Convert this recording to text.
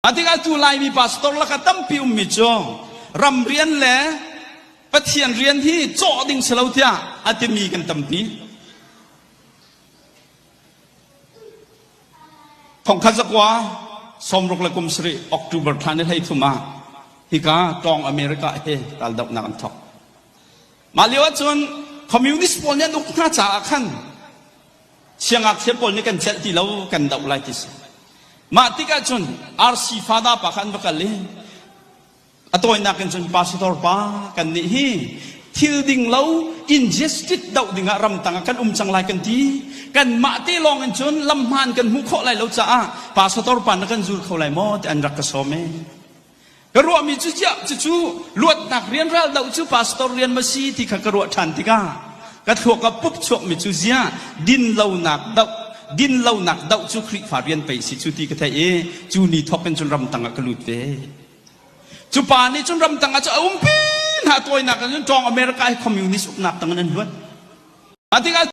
A tikah tu Laimi pastor laka tampi ummi cu ram rian le Pathian rian hi cawh ding si lo tiah a timi kan tampi. Thongkhat zakua sawmruk le kum sarih October thla ni 13 ah hika tawng America he raldohnak an thok. Mah lio ahcun communist pawl nih an uk hna caah khan siangngakchia pawl nih kan celh ti lo kan doh lai ti si. Mah tikah cun RC Fada pa kha an va kal i a tawinak in cun pastor pa kan nih hi thil ding lo injustice doh dingah ramtang ah kan um cang lai kan ti kan mah te lawng in cun lam hmaan kan hmuh khawh lai lo caah pastor pa na kan zul kho lai maw ti an rak ka sawm e Ka ruahmi cu ciah cucu luatnak rian ral doh cu pastor rian ma si ti kha ka ruah ṭhan tikah ka thluak ah pup chuakmi cu ziah dinlonak doh dinlonak doh cu Khrihfa rian pei si cu ti ka theih i cu ni thawk in cun ramtang ah ka lut ve. Cu pa nih cun ramtang ah cu a umpi hna tawinak ah cun ṭawng America hi communist uknak tang in an luat. Mah tikah.